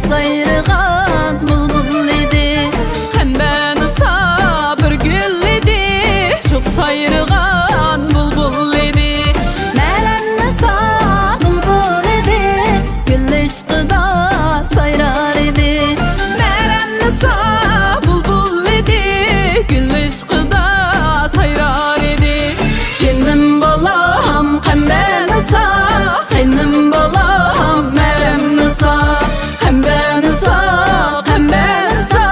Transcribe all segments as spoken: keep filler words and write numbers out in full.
سايرىغان بۇلبۇل ئىدى. قەمبەنىسا بىر گۈل ئىدى، شوخ سايرىغان بۇلبۇل ئىدى. مەرەمنىسا بۇلبۇل ئىدى، گۈل ئىشقىدا سايرار ئىدى. مەرەمنىسا بۇلبۇل ئىدى، گۈل ئىشقىدا سايرار ئىدى. جېنىم بالام قەمبەنىسا، خېنىم بالام مەرەمنىسا. قەمبەنىسا، قەمبەنىسا،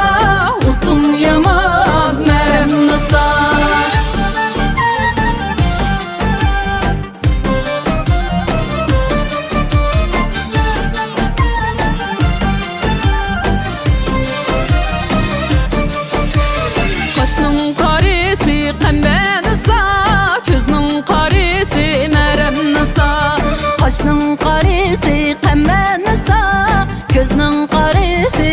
ئوتۇڭ يامان مەرەمنىسا. قاشنىڭ قارىسى قەمبەنىسا، كۆزنىڭ قارىسى مەرەمنىسا. قاشنىڭ قارىسى قەمبەنىسا، كۆزنىڭ قارىسى